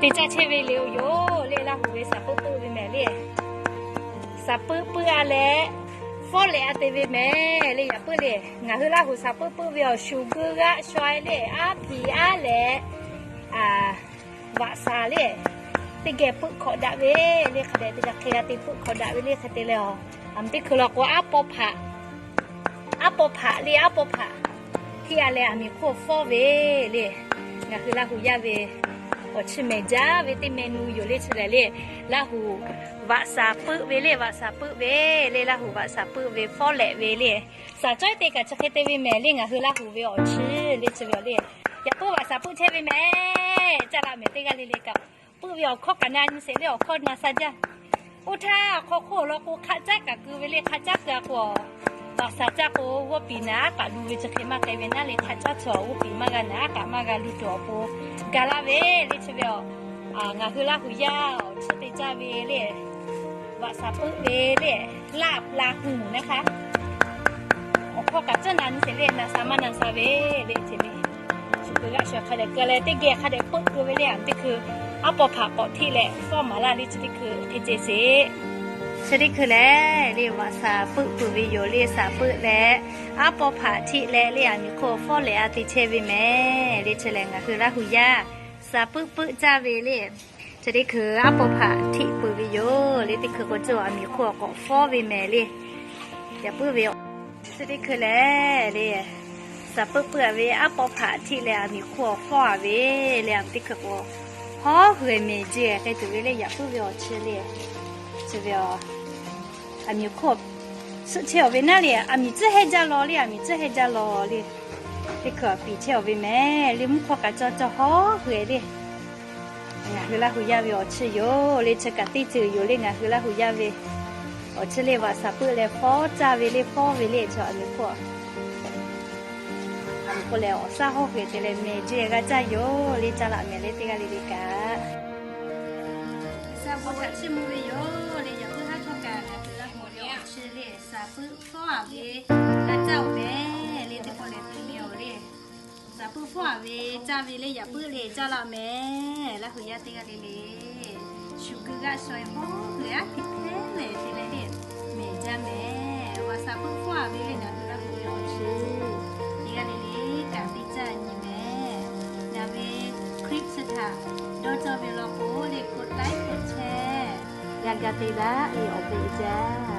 Te caˇ chehˇ ve le-o yoˬ le, Laˇ huˍ ve shaˍ puiˆ puiˆ ve mehˍ le. Shaˍ puiˆ puiˆ a leh, fawˉ lehꞈ a te ve mehˍ le, yaꞈ puiˉ le. Ngaˬ hui Laˇ huˍ shaˍ puiˆ puiˆ ve awˬ shuˍ geuˆ g'aˆ shaw e le, aˉ hpiˍ aˉ lehꞈ, vaꞈ shaˍ le, teˇ geh puiˆ hkawꞈ daꞈ ve le, hk'a dehꞈ te g'a hk'e g'a te puiˆ hkawꞈ daꞈ ve le, hk'e te leh a, aˬ miˍ teˇ hkui law k'o, aˉ paw hpaꞈ, aˉ paw hpaꞈ le, aˉ paw hpaꞈ htiˇ a leh aˬ miˍ hk'oˆ fawˉ ve le. Ngaˬ hui Laˇ huˍ yaˇ ve awˬ chi mehˍ jaˇ ve teˇ meh nu yoˬ le, chi lehˬ le, Laˇ huˍ vaꞈ shaˍ puiˆ ve le, vaꞈ shaˍ puiˆ ve le, Laˇ huˍ vaꞈ shaˍ puiˆ ve fawˉ lehꞈ ve le. Shaˍ cawehˇ te kaꞈ chi hk'e te ve mehˍ le, ngaˬ hui Laˇ huˍ ve awˬ chi le, chi ve le. Yaꞈ puiˉ vaꞈ shaˍ puiˆ chehˇ ve mehˍ, caˇ la mehˍ teˇ g'aˇ le le kaꞈ, puiˆ ve awˬ hkawˇ kaꞈ na nyi sheˍ le, awˬ hkawˇ na sha jaˇ. Oˇ htaˇ awˬ hk'aw hk'oˆ awˬ lawn k'o, hk'aˆ caˉ kaꞈ keu ve le, hk'aˆ caˉ keu a k'o, vaꞈ shaˍ caˇ k'o, g'awˇ piˍ naˍ aˉ k'aꞈ lu ve chi hk'e maˇ k'ai ve naˉ le, hk'aˆ caˉ chaw g'awˇ piˍ maˇ g'a naˍ aˉ k'aꞈ maˇ g'a lu tuˬ awˬ pon ga laˇ ve le, chi ve a. Ngaˬ hui Laˇ huˍ yaˇ awˬ chi te caˇ ve le, vaꞈ shaˍ puiˆ ve le, laˇ la hu naˉ hk'aˇ, awˬ hkawˇ kaꞈ caˉ na nyi sheˍ le, na sha maˇ na sha ve le, chi le. Shu keu g'aˆ sha hk'a dehꞈ keu leh teˇ geh hk'a dehꞈ puiˆ keu ve le, aˬ miˍ teˇ hkui aˉ paw hpaꞈ k'awꞈ htiˆ leh fawˉ maˍ laˇ le, chi teˇ hkui hk'e ce sheˍ. Chi teˇ hkui lehˬ le, vaꞈ shaˍ puiˆ peuˬ ve yoˬ le, shaˍ puiˆ leh aˉ paw hpaꞈ htiˆ leh le, aˬ miˍ hk'oˆ fawˉ lehꞈ a te chehˇ ve mehˍ le, chi lehˬ ngaˬ hui Laˇ huˍ yaˇ shaˍ puiˆ puiˆ caˇ ve le. Chi teˇ hkui aˉ paw hpaꞈ htiˆ peuˬ ve yoˬ le, teˇ hkui k'o cawˇ aˬ miˍ hk'oˆ k'awꞈ fawˉ ve mehˍ le. Yaꞈ puiˉ ve a, chi teˇ hkui lehˬ le, shaˍ puiˆ puiˆ a ve aˉ paw hpaꞈ htiˆ leh aˬ miˍ hk'oˆ fawˉ a ve le, aˬ miˍ teˇ hkui k'o hawˉ hui mehˍ jehˇ k'ai tuˬ ve le, yaꞈ puiˉ ve awˬ chi le. Chi ve a, aˬ miˍ hk'oˆ suhˆ chehˇ awˬ ve naˉ le, aˬ miˍ tcuhˉ hehnˇ jaˇ law le, aˬ miˍ tcuhˉ hehnˇ jaˇ law le. Teˇ hkui aˬ piˍ chehˇ awˬ ve mehˍ le, mvuhˇ hk'awˇ kaꞈ cawˇ cawˇ hawˉ hui le. Ngaˬ hui Laˇ huˍ yaˇ ve awˬ chi yoˬ le, chi kaꞈ teˇ ceuˬ yoˬ le, ngaˬ hui Laˇ huˍ yaˇ ve awˬ chi le, vaꞈ shaˍ puiˆ leh fawˉ caˇ ve le, fawˉ ve le, chi aˬ miˍ hk'oˆ aˬ miˍ hk'oˆ lehˬ awˬ shaˉ hawˉ hui te leh mehˍ jehˇ g'a caˇ yoˬ le, caˇ laꞈ mehˍ le teˇ g'aˇ le le kaꞈ. Shaˍ puiˆ htaꞈ chiˇ mvuh ve yoˬ le, yaꞈ puiˉ haˉ htawˇ kaꞈ ngaˬ hui Laˇ huˍ ve awˬ chi le, shaˍ puiˆ fawˉ a ve g'a caˇ awˬ mehˍ le, teˇ pawˆ lehˬ te meh awˬ le. Shaˍ puiˆ fawˉ a ve caˇ ve le, yaꞈ puiˉ le caˇ laꞈ mehˍ, Laˇ huˍ yaˇ teˇ g'aˇ le le. Shu keu g'aˆ shaw e hawˉ hui aˉ hpiꞈ hpehˇ leh te leh le, mehˍ jaˇ mehˍ. Vaꞈ shaˍ puiˆ fawˉ a ve le, ngaˬ hui Laˇ huˍ ve awˬ chi teˇ g'aˇ le le kaꞈ teˇ caˇ nyi mehˍ. Ngaˬ ve clip chi htaꞈ dawˇ cawˇ ve law k'o le, กดไลค์ กดแชร์ g'a ga te daꞈ ve awˬ pon jaˇ.